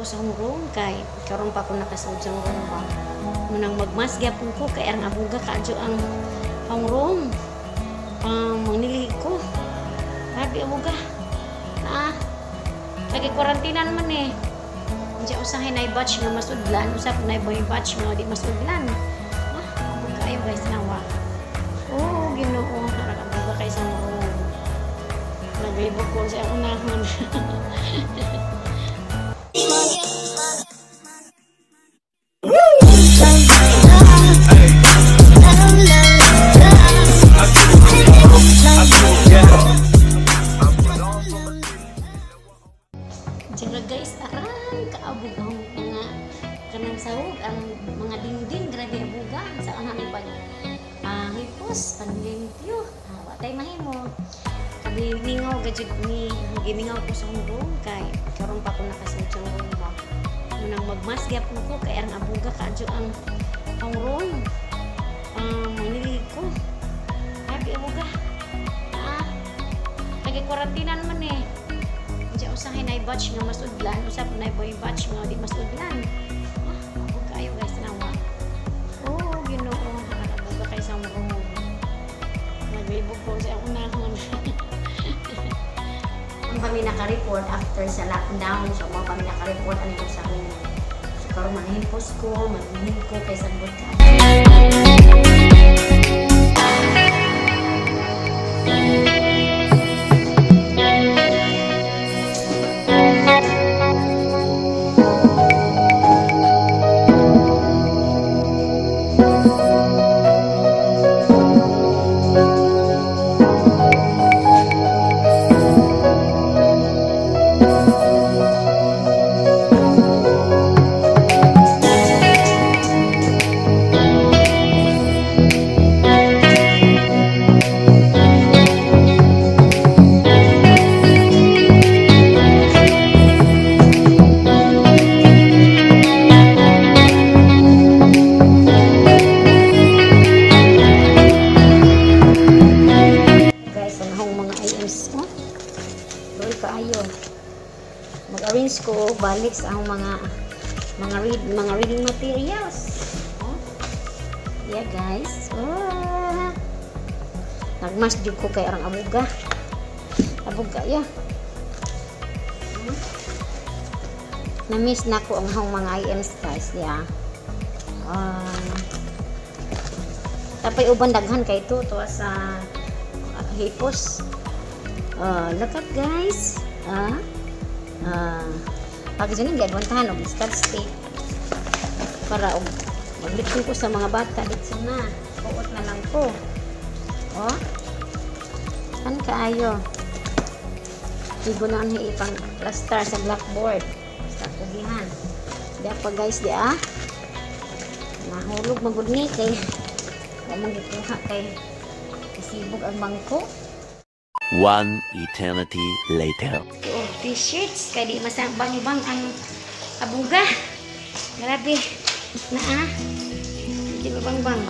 Ko sa room kay karon pa ko nakasud sa room ba. Munang magmas gyapon ko kay ang abuga kaadyo ang room. Manglilig ko. Grabe abuga. Ah. Lagi kwarantinan man eh. Diya usahay na batch nga masudlan, usap na boy batch nga di masudlan. Ah, abuga kayo guys nawa. Oh, Ginoo, abuga kay sa room. Naglibog ko sa unahon. Diyan guys, arang kaabog ang mga kanang sahog, ang mga dingding, grabe abuga. Sa anang pag hipos, panlimpyo. Wa tay mahimo. Kami mingaw gajud ni, gimingaw ko sa room kay karon pa ko nakasud sa room ba. Munang magmas gyapon ko kay ang abuga kaadyo ang room. Manglilig ko. Grabe abuga. Ah, lagi kwarantinan man eh. Diya usahay na batch nga masudlan, usap na boy batch nga di masudlan. Ah, abog kayo guys nawa. Oh, Ginoo, abuga kay sa room. Naglibog ko sa unahon. Ang kami naka-report after sa lockdown, so mo kami naka-report ani sa room. So karon manghipos ko, manghim ko kay sagbot ka. Mag-arrange ko balik sa akong mga reading materials. Oh. Yeah guys. Oh. Nagmas jud ko kay arang abuga. Abuga ya. Na-miss na ko ang akong mga IMs guys, yeah. Tapay uban daghan kay to tuwa sa hipos. Look at guys. Pag dyan hindi adwantahan og scotch tape para og maglipon ko sa mga bata dito na puot na lang ko. Oh, kan kaayo igo na ang ipang plaster sa blackboard sa kugihan. Di pa guys, di ah mahulog magud ni kay wa man gikuha kay isibog ang bangko. One eternity later. Oh, t-shirts kay di masabang-bang ang abuga. Grabe. Naa. Di mabang-bang.